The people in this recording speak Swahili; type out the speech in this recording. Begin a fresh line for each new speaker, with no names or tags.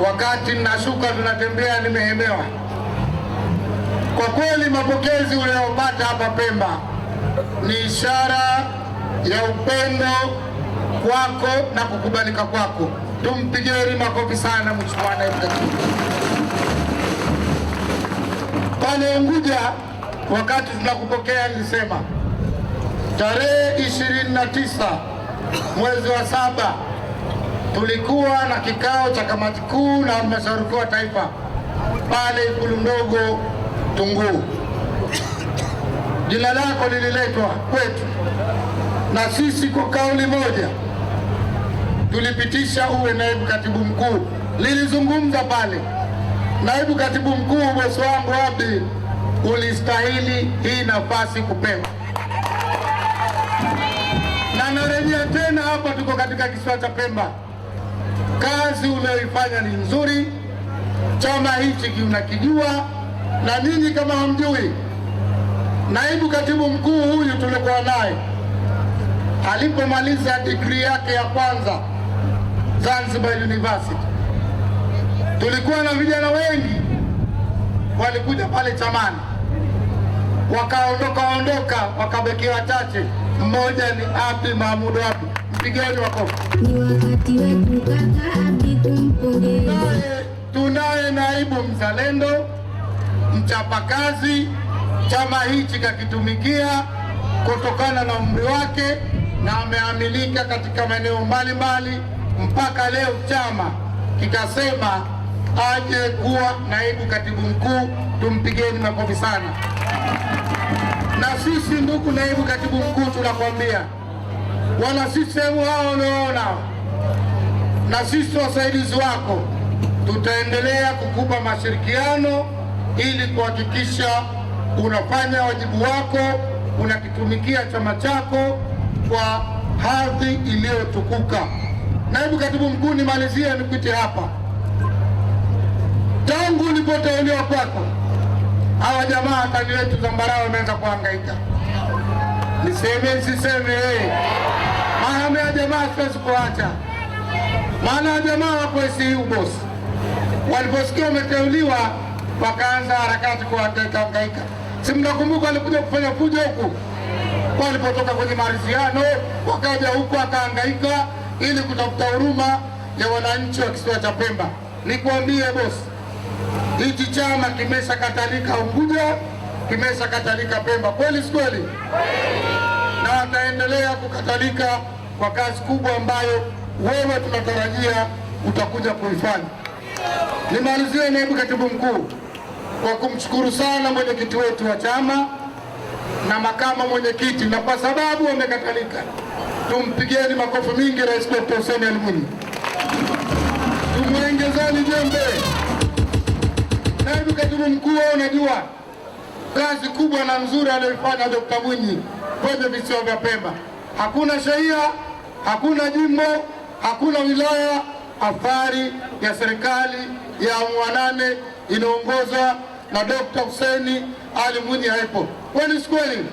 Wakati ninashuka tunatembea, nimehemewa. Kwa kweli mapokezi uliyopata hapa Pemba ni ishara ya upendo kwako na kukubalika kwako. Tumpigeni makofi sana Mheshimiwa Naibu Katibu. Pale Unguja wakati tunakupokea nilisema tarehe 29 mwezi wa 7 tulikuwa na kikao cha kamati kuu na halmashauri kuu ya taifa pale Ikulu ndogo Tunguu. Jina lako lililetwa kwetu na sisi kwa kauli moja tulipitisha uwe naibu katibu mkuu. Lilizungumza pale naibu katibu mkuu, bosi wangu Abdi, ulistahili hii nafasi kupewa. Na narejea tena hapa, tuko katika kisiwa cha Pemba. Kazi unayoifanya ni nzuri, chama hichi unakijua, na ninyi kama hamjui, naibu katibu mkuu huyu tulikuwa naye alipomaliza digrii yake ya kwanza Zanzibar University, tulikuwa na vijana wengi walikuja pale chamani, wakaondoka ondoka, wakabakia wachache. Mmoja ni Abdi Mahmud Abdi, mpigeni makofi.
Ni wakati wetu kaka Abdi kumpongeza.
Tunaye naibu mzalendo, mchapakazi, chama hichi kakitumikia kutokana na umri wake na ameamilika katika maeneo mbalimbali mpaka leo chama kikasema aje kuwa naibu katibu mkuu. Tumpigeni makofi sana. Na sisi ndugu naibu katibu mkuu, tunakwambia wana CCM hao walioona na sisi wasaidizi wako tutaendelea kukupa mashirikiano ili kuhakikisha unafanya wajibu wako, unakitumikia chama chako kwa hadhi iliyotukuka. Naibu katibu mkuu, nimalizie nikuite hapa. Tangu ulipoteuliwa kwako, hawa jamaa tani wetu Zambarau wameanza kuhangaika. Niseme nisiseme? Maana ya jamaa siwezi kuacha, maana jamaa wako ICU boss, waliposikia umeteuliwa wakaanza harakati kuhangaika hangaika. Si mnakumbuka walikuja kufanya fujo huku walipotoka kwenye maridhiano, wakaja huku wakahangaika ili kutafuta huruma ya wananchi wa kisiwa cha Pemba. Nikwambie boss, hichi chama kimeshakatalika Unguja, kimeshakatalika Pemba, kweli si kweli? Na wataendelea kukatalika kwa kazi kubwa ambayo wewe tunatarajia utakuja kuifanya. Nimalizie naibu katibu mkuu kwa kumshukuru sana mwenyekiti wetu wa chama na makamu mwenyekiti, na kwa sababu wamekatalika, tumpigeni makofi mingi Rais Dr. Hussein Ali Mwinyi, tumwongezeni jembe. Naibu katibu mkuu, wewe unajua kazi kubwa na nzuri aliyoifanya Dr. Mwinyi kwenye visiwa vya Pemba. Hakuna shehia, hakuna jimbo, hakuna wilaya. Athari ya serikali ya awamu ya 8 inaongozwa na Dr. Hussein Ali Mwinyi haipo. Kweli si kweli?